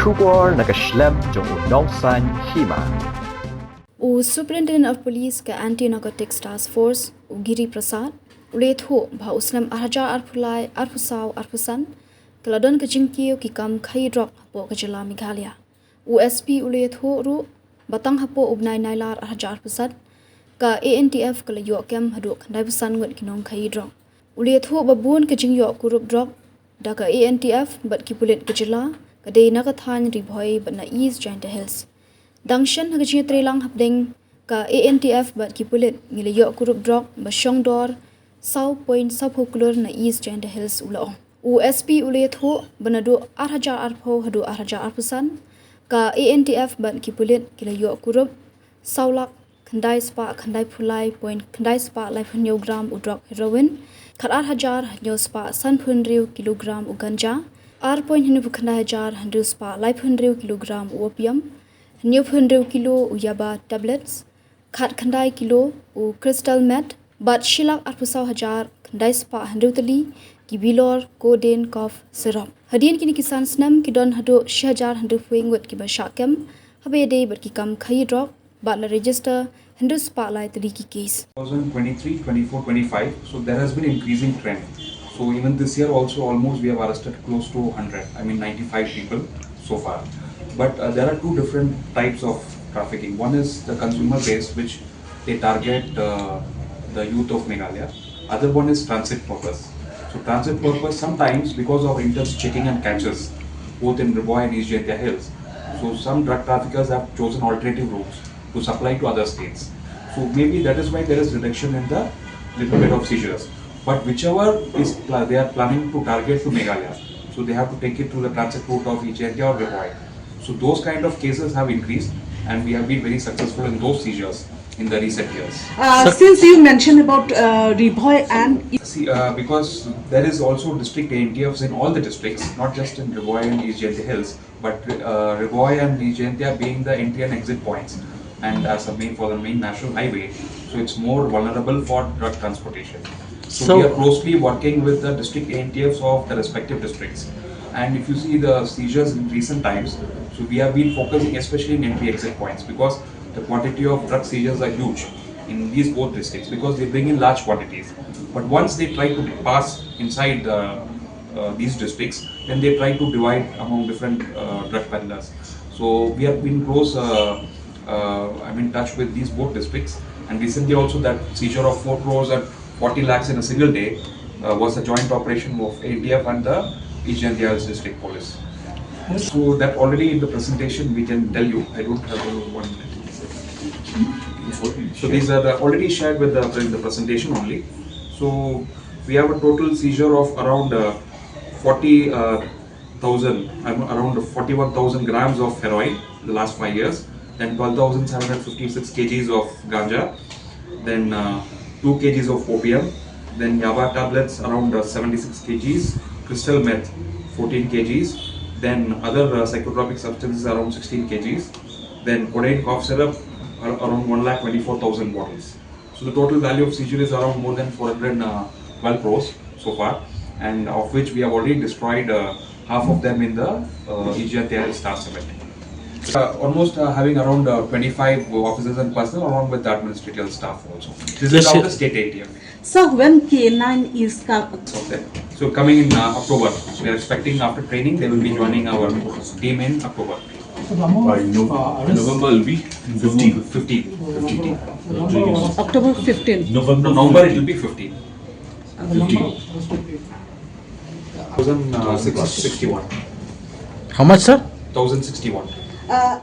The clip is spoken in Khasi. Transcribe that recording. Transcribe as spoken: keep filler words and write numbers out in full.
Khubor na ka shlem jong u Nongsaiñ Hima. U Superintendent of Police ka Anti Narcotics Task Force, u Giri Prasad, u la ïathuh ba u snem arhajar arphew lai, arphew saw, arphew san, ka la don ka jingkiew ki kam khaïi drok hapoh ka jylla Meghalaya. U S P u la ïathuh ruh ba tang hapoh u bnai Nailar arhajar arphew san, ka A N T F ka la ïoh kem haduh khyndai phew san ngut ki nongkhaïi drok. U la ïathuh ba bun ka jingïoh kurup drok da ka A N T F bad ki pulit ka jylla ka dei na ka thaiñ Ri Bhoi bad na East Jaintia Hills. Dang shen ha ka jingïatreilang hapdeng ka A N T F bad ki pulit, ngi la ïoh kurup drok ba shong dor saw point saw phew klur na East Jaintia Hills, u la ong. U S P u la ïathuh ba naduh arhajar arphew haduh arhajar arphew san, ka A N T F bad ki pulit ki la ïoh kurup saw lak khyndai spah khyndai phew lai point khyndai spah laiphew hynñiew gram u drok heroin, khat ar hajar hynñiew spah sanphew hynriew kilogram u ganja, ar point hynñiew phew khyndai hajar hynriew spah laiphew hynriew kilogram u opium, hynñiew phew hynriew kilo u yaba tablets, khat khyndai kilo u crystal meth, bad shi lak arphew saw hajar khyndai spah hynriew tylli ki bilor codeine cough syrup. Hadien kine ki san snem ki don haduh shi hajar hynriew phew ngut kiba shah kem haba ïadei bad ki kam khaïi drok, bad la register hynriew spah lai tylli ki case. Two thousand twenty-three, twenty-four, twenty-five. So there has been increasing trend. So even this year also almost we have arrested close to hundred, I mean ninety-five people so far. But uh, there are two different types of trafficking. One is the consumer base, which they target uh, the youth of Meghalaya. Other one is transit purpose. So transit purpose sometimes because of intense checking and catches, both in Ri Bhoi and East Jaintia Hills. So some drug traffickers have chosen alternative routes to supply to other states. So maybe that is why there is reduction in the little bit of seizures. But whichever is pla- they are planning to target to Meghalaya, so they have to take it through the transit route of East Jaintia or Ri Bhoi. So those kind of cases have increased, and we have been very successful in those seizures in the recent years. Uh, since you mentioned about uh, Ri Bhoi and See, uh, because there is also district A N T Fs in all the districts, not just in Ri Bhoi and East Jaintia Hills, but uh, Ri Bhoi and East Jaintia being the entry and exit points, and as a main for the main national highway, so it's more vulnerable for drug transportation. So, So we are closely working with the district A N T Fs of the respective districts. And if you see the seizures in recent times, so we have been focusing especially in entry exit points because the quantity of drug seizures are huge in these both districts because they bring in large quantities. But once they try to pass inside the, uh, these districts, then they try to divide among different uh, drug peddlers. So we have been close, uh, uh, I'm in touch with these both districts, and recently also that seizure of four crores and forty lakhs in a single day uh, was a joint operation of A N T F and the East Jaintia Hills District Police. So that already in the presentation we can tell you. I don't have a one. So these are the, already shared with the, in the presentation only. So we have a total seizure of around uh, forty uh, thousand, um, around forty-one thousand grams of heroin in the last five years, then twelve thousand seven hundred fifty-six kgs of ganja, then uh, two kgs of opium, then yaba tablets around uh, seventy-six kgs, crystal meth fourteen kgs, then other uh, psychotropic substances around sixteen kgs, then codeine cough syrup ar- around one lakh twenty-four thousand bottles. So the total value of seizure is around more than four hundred twelve crores so far, and of which we have already destroyed uh, half of them in the uh, East Jaintia Hills Star Cement. Uh, almost uh, having around uh, twenty-five officers and personnel along with the administrative staff also. This is Yes, how sir. the state A T F. So when K nine is come? Okay. So coming in uh, October, we are expecting after training they will be joining our team in October. By no, November will be fifteen. fifteen. fifteen. October fifteen. November, November it will be fifteen. fifteen. Thousand sixty-one. How much, sir? Thousand sixty-one. Uh,